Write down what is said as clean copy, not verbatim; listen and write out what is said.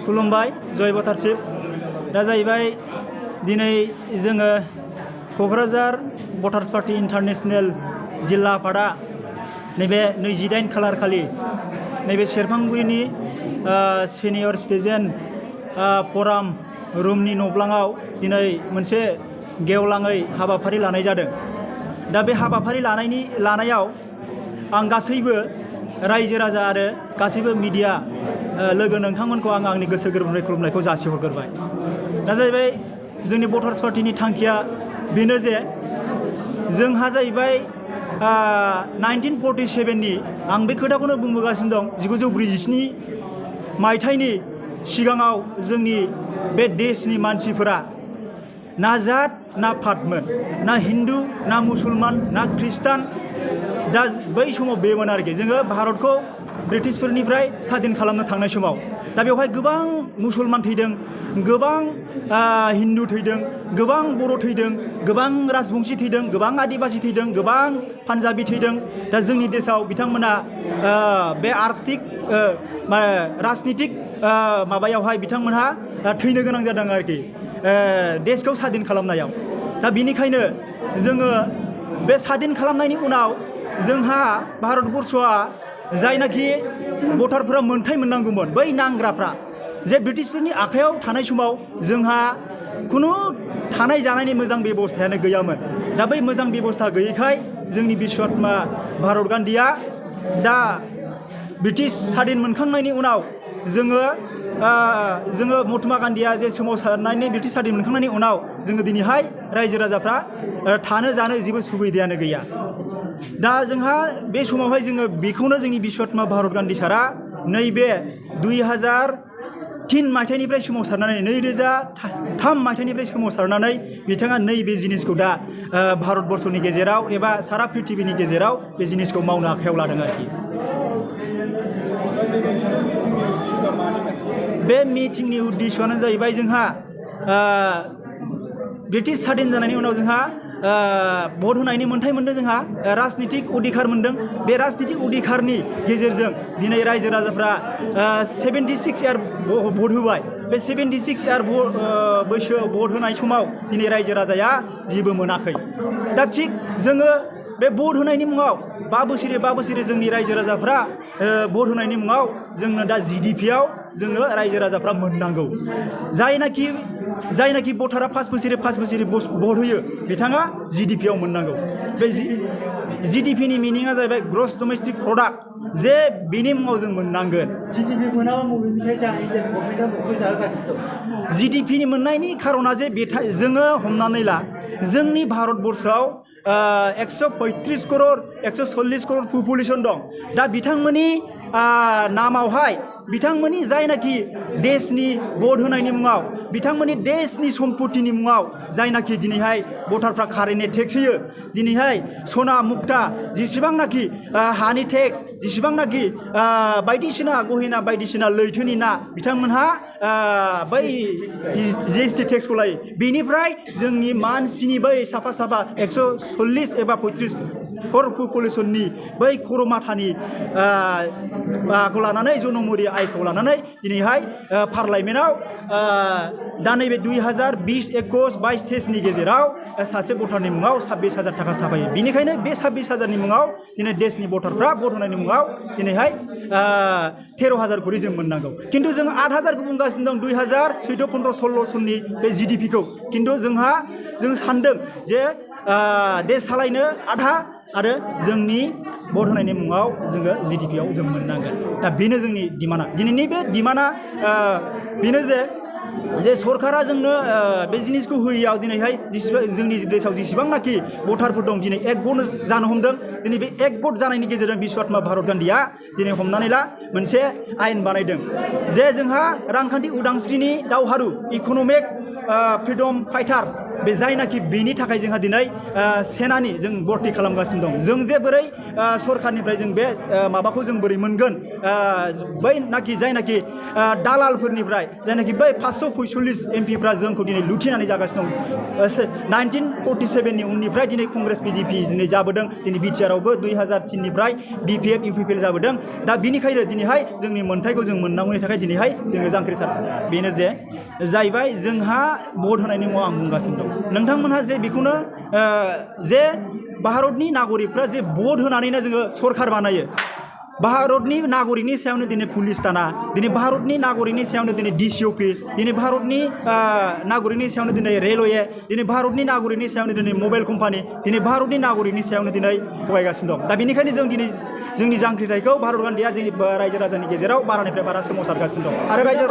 खुलुमबाय जय भटारशिप दा जाहैबाय दिनै जोङो क'क्राझार भटार्स पार्टी इन्टारनेशनेल जिल्ला आफादा नैबे 28 खालार खालि नैबे सेरफांगुरिनि सिनियर सिटिजेन फराम रुमनि न'ब्लाङाव दिनै मोनसे गेवलाङै हाबाफारि लानाय जादों। दा बे हाबाफारि लानायाव आं गासैबो रायजो राजा आरो गासैबो मिडिया लोगो नोंथांमोनखौ आं आंनि गोसो गोरबोनिफ्राय खुलुमनायखौ जासिहरग्रोबाय। दा जाहैबाय जोंनि भटार्स पार्टीनि थांखिया बेनो जे जोंहा जाहैबाय 1947नि आं बे खोथाखौनो बुंबोगासिनो दं 1947 मायथाइनि सिगाङाव जोंनि बे देशनि मानसिफोरा ना जात ना फातमोन, ना हिन्दु ना मुसलमान ना ख्रिस्टान। दा बै समाव बेमोन आरोखि जोङो भारतखौ ब्रिटिशफोरनिफ्राय स्वाधीन खालामनो थांनाय समाव। दा बेवहाय गोबां मुसलमान थैदों, गोबां हिन्दु थैदों, गोबां बर' थैदों, गोबां राजबंशी थैदों, गोबां आदिबासि थैदों, गोबां पान्जाबि थैदों। दा जोंनि देशआव बिथांमोना बे आर्थिक राजनितिक माबायावहाय बिथांमोनहा थैनो गोनां जादों आरोखि देशखौ स्वाधीन खालामनायाव। दा बिनिखायनो जोङो बे स्वाधीन खालामनायनि उनाव जोंहा भारतबर्षआ जायनाखि भटारफोरा मोनथाय मोननांगौमोन बै नांग्राफ्रा जे ब्रिटिशफोरनि आखायाव थानाय समाव जोंहा खुनु थानाय जानायनि मोजां बेबस्थायानो गैयामोन। दा बै मोजां बेबस्था गैयैखाय जोंनि बिश्वकर्मा भारत गान्धीया दा ब्रिटिश स्वाधीन मोनखांनायनि उनाव जोङो महात्मा गान्धीया जे सोमावसारनायनि ब्रिटिश स्वाधीन मोनखांनायनि उनाव जोङो दिनैहाय रायजो राजाफ्रा थानो जानो जेबो सुबिदायानो गैया। दा जोंहा बे समावहाय जोङो बेखौनो जोंनि बिश्वकर्मा भारत गान्धी सारा नैबे 2003 मायथाइनिफ्राय सोमावसारनानै 2003 मायथाइनिफ्राय सोमावसारनानै बिथाङा नैबे जिनिसखौ दा भारतबर्षनि गेजेराव एबा सारा पृथिबीनि गेजेराव बे जिनिसखौ मावनो आखायाव लादों आरोखि। बे मिटिंनि उद्देश्यआनो जाहैबाय जोंहा ब्रिटिश स्वाधीन जानायनि उनाव जोंहा भट होनायनि मोन्थाय मोनदों, जोंहा राजनितिक अधिकार मोनदों। बे राजनितिक अधिकारनि गेजेरजों दिनै रायजो राजाफ्रा 76 इयार भट होबाय। बे 76 इयार बैसोआव भट होनाय समाव दिनै रायजो राजाया जेबो मोनाखै। दा थिग जोङो बे भट होनायनि मुङाव 5 बोसोरे जोंनि रायजो राजाफ्रा भट होनायनि मुङाव जोंनो दा GDP-आव जोङो रायजो राजाफ्रा मोननांगौ। जायनाखि भटारा 5 बोसोरे भट होयो बिथाङा GDP-आव मोननांगौ। बे GDP-नि मिनिङा जाहैबाय ग्रस डमेस्टिक प्रडाक्ट, जे बेनि मुङाव जों मोननांगोन। GDP मोनाबा बबेनिफ्राय जाहैदों, गभर्नमेन्टआ बबे जाहोगासिनो दं? GDP-नि मोननायनि खारना जे जोङो हमनानै ला जोंनि भारतबर्षआव 135 करोड़ 140 करोड़ पपुलेसन दं। दा बिथांमोननि नामावहाय बिथांमोननि जायनाखि देशनि भट होनायनि मुङाव बिथांमोननि देशनि सम्पतिनि मुङाव जायनाखि दिनैहाय भटारफ्रा कारेन्टनि टेक्स होयो, दिनैहाय सना मुक्ता जेसेबांनाखि हानि टेक्स, जेसेबांनाखि बायदिसिना गहेना बायदिसिना लैथोनि ना बिथांमोनहा बै GST टेक्सखौ लायो। बेनिफ्राय जोंनि मानसिनि बै साफा 140 एबा 35 करोड़ पपुलेसननि बै खर' माथानि लानानै जनमुरि आयखौ लानानै दिनैहाय पार्लामेन्टआव दा नैबे 2020-21-22-23नि गेजेराव सासे भटारनि मुङाव 26,000 थाखा साफायो। बेनिखायनो बे 26,000नि मुङाव दिनै देशनि भटारफ्रा भट होनायनि मुङाव दिनैहाय 13,000 करि जों मोननांगौ। खिन्थु जों 8,000खौ बुंगासिनो दं 2014-15-16 सननि बे GDP-खौ। खिन्थु जों सानदों जे देश सालायनो आधा आरो जोंनि भट होनायनि मुङाव जोङो GDP-आव जों मोननांगोन। दा बेनो जोंनि डिमान्डआ। दिनैनि बे डिमान्डआ बेनो जे सरकारा जोंनो बे जिनिसखौ होयैयाव दिनैहाय जोंनि देशआव जेसेबांनाखि भटारफोर दं दिनै 1 भट जानो हमदों। दिनै बे 1 भट जानायनि गेजेरजों बिश्वकर्मा भारत गान्धीया दिनै हमनानै ला मोनसे आयेन बानायदों जे जोंहा रांखान्थि उदांस्रिनि दावहारु इक'नमिक फ्रिडम फाइटार बे जायनाखि बेनि थाखाय जोंहा दिनै सेनानि जों भर्ति खालामगासिनो दं जों जे बोरै सरखारनिफ्राय जों बे माबाखौ जों बोरै मोनगोन बैनाखि जायनाखि दालालफोरनिफ्राय जायनाखि बै 545 एमपिफ्रा जोंखौ दिनै लुथिनानै जागासिनो दं 1947 नि उननिफ्राय दिनै कंग्रेस बिजेपि दिनै जाबोदों दिनै बिटिआरआवबो 2003निफ्राय बिपिएफ इउपिपिएल जाबोदों दा बिनिखायनो दिनैहाय जोंनि मोन्थायखौ जों मोननांगौनि थाखाय दिनैहाय जोङो जांख्रिसार बेनो जे जाहैबाय जोंहा भट होनायनि मुङाव आं बुंगासिनो दं नोंथांमोनहा जे बेखौनो जे भारतनि नागरिकफ्रा जे भट होनानैनो जोङो सरखार बानायो भारतनि नागरिकनि सायावनो दिनै पुलिस थाना दिनै भारतनि नागरिकनि सायावनो दिनै डिसि अफिस दिनै भारतनि नागरिकनि सायावनो दिनै रेलवे दिनै भारतनि नागरिकनि सायावनो दिनै मबाइल कम्पानि दिनै भारतनि नागरिकनि सायावनो दिनै थगायगासिनो दं दा बेनिखायनो जों दिनै जोंनि जांख्रिथायखौ भारत गान्धीया जोंनि रायजो राजानि गेजेराव बारानिफ्राय बारा सोमावसारगासिनो दं आरो रायजो